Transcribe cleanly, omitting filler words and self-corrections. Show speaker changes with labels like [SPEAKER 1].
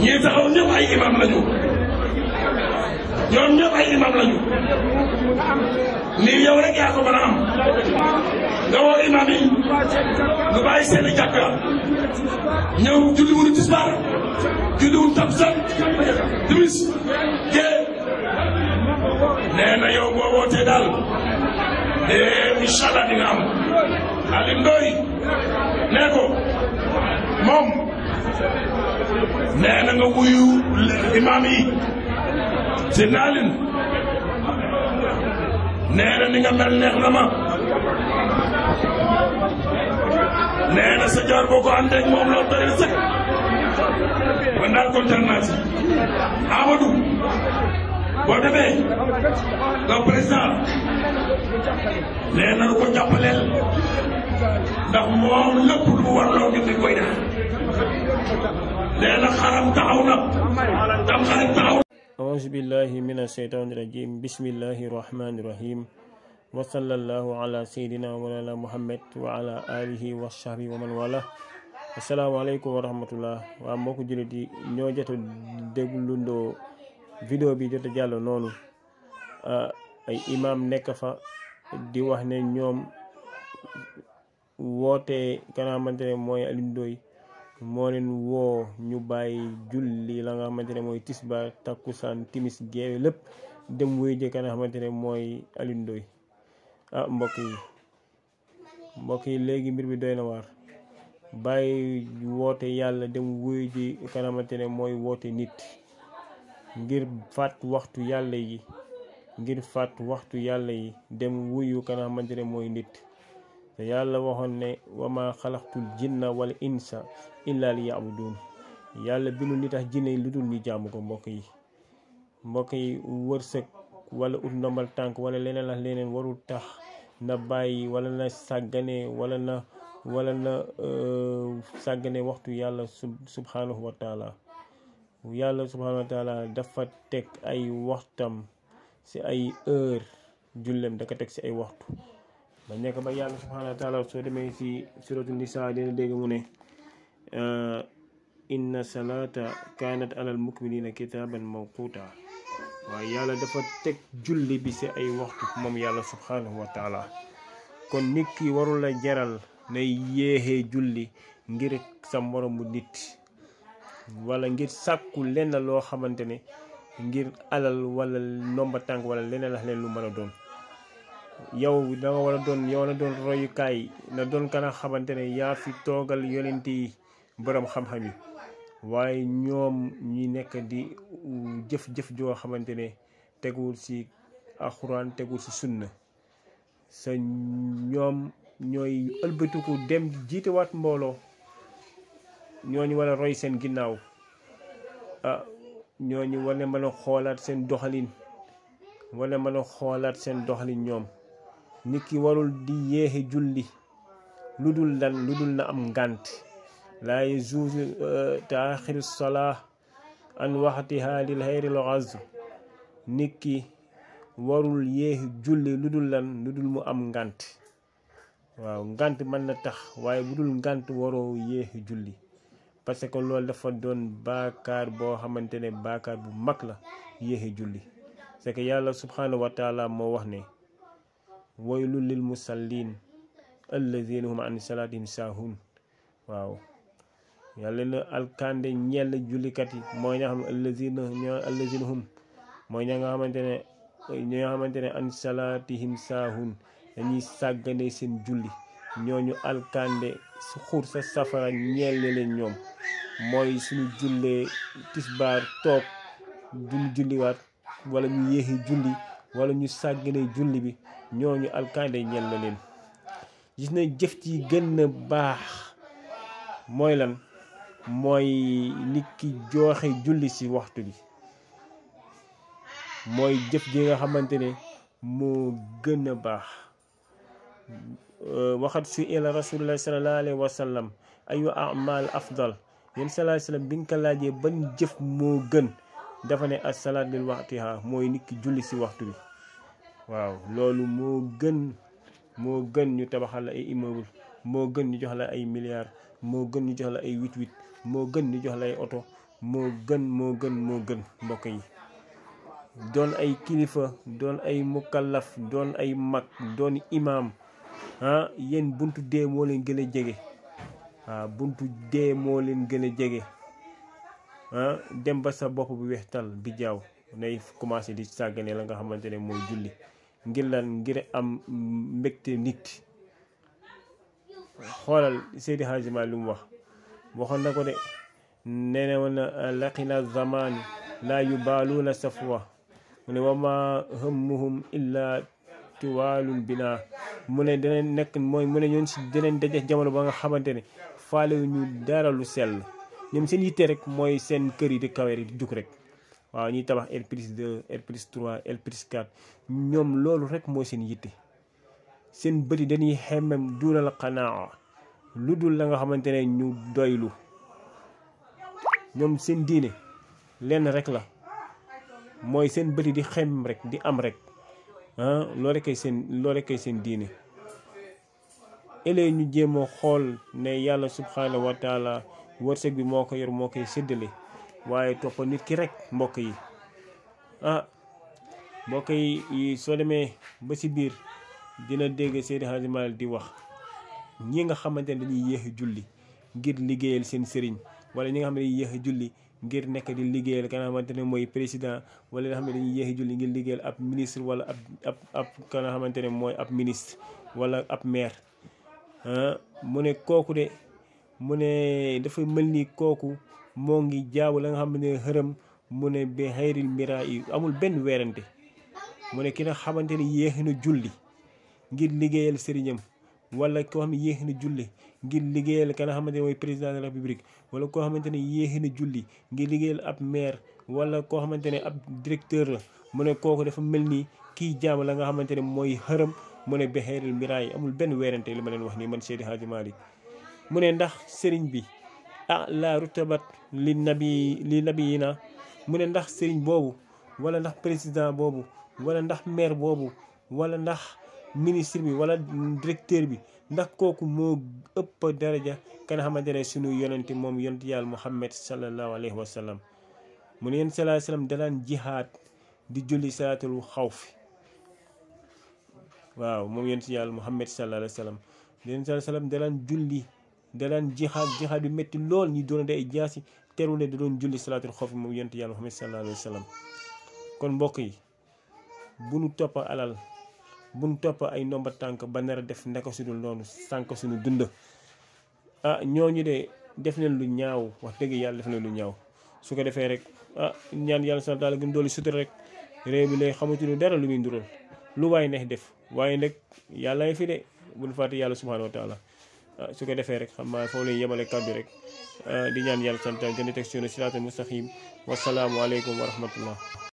[SPEAKER 1] ñii taxaw ñëpp ay imam lañu ñoom ñëpp ay imam lañu lii yow rek yaa ko mën a am nga woo imam yi nga bàyyi seeni jàkka ñëw julli wuñu tisbaar julli wuñu takkusaan timis gee nee na yow boo wootee daal incha allah di nga am Alioune Ndoye nee ko moom nee na nga wuyu imam yi si naalin nee na ni nga mel neex na ma nee na sa jaar boo ko àndeeg moom loolu doy na sëkk man daal kontaan naa si Amadou boo demee nga président nee na lu ko jàppaleel ndax moom lépp lu mu war loo gis ni koy def nee na xaram taxaw na tam xaram taxaw.
[SPEAKER 2] auzu billahi min asheytaani rajim bismillahi rahmani rahim wa sallallahu ala sayyidina wa ala muhammad wa ala alihi wa sahbihi wa man wala. asalaamaaleykum wa rahmatullah waa mbokku jullit yi ñoo jot a déglundoo vidéo bi jot a jàll noonu ay imam nekk fa di wax ne ñoom woote ka nga xamante ne mooy Alioune Ndoye moo leen woo ñu bàyyi julli la nga xamante ne mooy tisbaar takkusaan timis geewe lépp dem wuy ji ka nga xamante ne mooy Alioune Ndoye mbokk yi léegi mbir bi doy na waar bàyyi woote yàlla dem wuy ji ka nga xamante ne mooy woote nit ngir faat waxtu yàlla yi dem wuyu ka nga xamante ne mooy nit te yàlla waxoon ne wa ma xalaqtul jinna wal insa illa li ya'budun yàlla bindu nit ak jinne lu dul ñu jaamu ko. mbokk yi wërsëg wala ut ndombal tànk wala leneen ak leneen warul tax na bàyyi wala na sàggane wala na sàggane waxtu yàlla subhanahu wa taala. yàlla subhanahu wa taala dafa teg ay waxtam ci ay heure jullem da ko teg ci ay waxtu ba nekk ba yàlla subhanahu wa taala soo demee ci suratul nisa dina dégg mu ne inna salata kanat alal mu'minina kitaban mawquta waaye yàlla dafa teg julli bi ci ay waxtu moom yàlla subhanahu wa taala. kon nit ki warul la jaral na yéexee julli ngir sa moromu nit wala ngir sàkku lenn loo xamante ne ngir alal wala nomba tànk wala leneen la leen lu mën a doon. yow da nga war a doon yow na doon royukaay na doon kana xamante ne yaa fi toogal yonent yi borom xam-xam yi waaye ñoom ñi nekk di jëf-jëf joo xamante ne teguwul ci alxuraan teguwul ci sunna sa ñoom ñooy ëlbatiku dem jiitewaat mbooloo ñooñu war a roy seen ginnaaw ñooñu war na mën a xoolaat seen doxalin ñoom. nit ki warul di yéexe julli lu dul na am ngànt laa yajuuzu taaxiru salaa an waxtihaa lil xayril ghazw. nit ki warul yéexe julli lu dul mu am ngànt. waaw ngànt mën na tax waaye bu dul ngànt waroo yéexe julli parce que loolu dafa doon baakaar boo xamante ne baakaar bu mag la yéexe julli. c'est que yàlla subhanahu wa taala moo wax ne waylun lil musallin alladhina hum an salatihim sahun. waaw yàlla na alkande ñeel jullikat yi mooy ña xam alladhina hum mooy ña nga xamante ne an salatihim sahun dañuy sàggane seen julli. ñooñu alkande su xur sa safara ñeel leen ñoom mooy suñu jullee tisbaar toog duñu julliwaat wala ñu yéexi julli wala ñu sàggane julli bi ñooñu alkande ñeel na leen. gis na jëf ci gën a baax mooy lan mooy nit ki joxe julli ci waxtu bi mooy jëf ji nga xamante ne moo gën a baax. waxat su ila rasulullah sallallahu alayhi wa sallam ayu amal afdal yéen sallallahu alayhi wa sallam bi nga ko laajee ban jëf moo gën dafa ne as-salaat lil waqtiha mooy nit ki julli ci waxtu bi. waaw loolu moo gën ñu tabaxal la ay immeuble moo gën ñu jox la ay milliards moo gën ñu jox la ay 8-8 moo gën ñu jox la ay oto moo gën mbokk yi. doon ay kilifa doon ay mukallaf doon ay mag doon imaam yéen buntu dee moo leen gën a jege buntu dee moo leen gën a jege dem ba sa bopp bu weextal bi jaaw nay commencé di sàggane la nga xamante ne mooy julli ngir lan ngir am mbégte nit. xoolal Seydi Hadji Malick lu mu waxoon na ko de nee na woon na laqina zaman la yubaluuna safwa mu ne wama hammuhum illa tuwaalul bina mu ne dana nekk mooy mu ne ñoon si dinañ daje jamono ba nga xamante ne faale ñu dara lu sell ñoom seen yitte rek mooy seen kër yi di kaweer yi di jug rek waaw ñuy tabax R+2 R+3 R+4 ñoom loolu rek mooy seen yitte. seen bëti dañuy xemmem duunal xanaa lu dul la nga xamante ne ñu doylu. ñoom seen diine lenn rek la mooy seen bëti di xemmem rek di am rek loo rekay seen diine. ëllëg ñu jéem a xool ne yàlla subhanahu wa taala wërsëg bi moo ko yor moo koy séddale waaye topp nit ki rek mbokk yi mbokk yi soo demee ba ci biir dina dégg Seydi Hadji Malick di wax ñi nga xamante ne dañuy yéex a julli ngir liggéeyal seen sëriñ wala ñi nga xam ne dañuy yéex a julli ngir nekk di liggéeyal ka nga xamante ne mooy président wala nga xam ne dañuy yéex a julli ngir liggéeyal ab ministre wala ab ka nga xamante ne mooy ab ministre wala ab maire mu ne kooku de mu ne dafa mel ni kooku moo ngi jaabu la nga xam ne xërëm mu ne ba xayril mira yi amul benn weerante mu ne ki nga xamante ne yéex na julli ngir liggéeyal sëriñam wala koo xam ne yéex na julli ngir liggéeyal ka nga xamante ne mooy président de la république wala koo xamante ne yéex na julli ngir liggéeyal ab maire wala koo xamante ne ab directeur la mu ne kooku dafa mel ni kii jaam la nga xamante ne mooy xërëm mu ne ba xayril mira yi amul benn weerante li ma leen wax nii man Seydi Hadji Malick mu ne ndax sëriñ bi la rutabat li nabiyina mu ne ndax sëriñ boobu wala ndax président boobu wala ndax maire boobu wala ndax ministre bi wala directeur bi ndax kooku moo ëpp daraja ka nga xamante ne sunu yonente moom yonent yàlla Muhammad sallallahu alayhi wa sallam mu ne yéen sallallahu alayhi wa sallam dalaan jihaad di julli salaatul xawfi waaw moom yonent yàlla Muhammad sallallahu alayhi wa sallam yéen sallallahu alayhi wa sallam dalaan julli dalaan jihaad bi métti lool ñi doon ay jaasi teru ne da doon julli salaatul xawfi moom yonent yàlla Muhammad sallallahu alayhi wa sallam kon mbokk yi bu nu topp alal bu nu topp ay ndomba tànk ba nar a def ndeka su dul noonu sànk suñu dund ñooñu de def nañ lu ñaaw wax dëgg yàlla def nañ lu ñaaw su ko defee rek ñaan yàlla sa daal gën doolu sutura rek réew mi lay xamatuñu dara lu muy ndural lu waay neex def waaye nag yàlla fi de bul fàtte yàlla subhanahu wa taala su ko defee rek xam naa foofu lay yemale kàddu rek di ñaan yàlla santal gën a teg siraatal mustaqim wasalaamu aleykum wa rahmatullah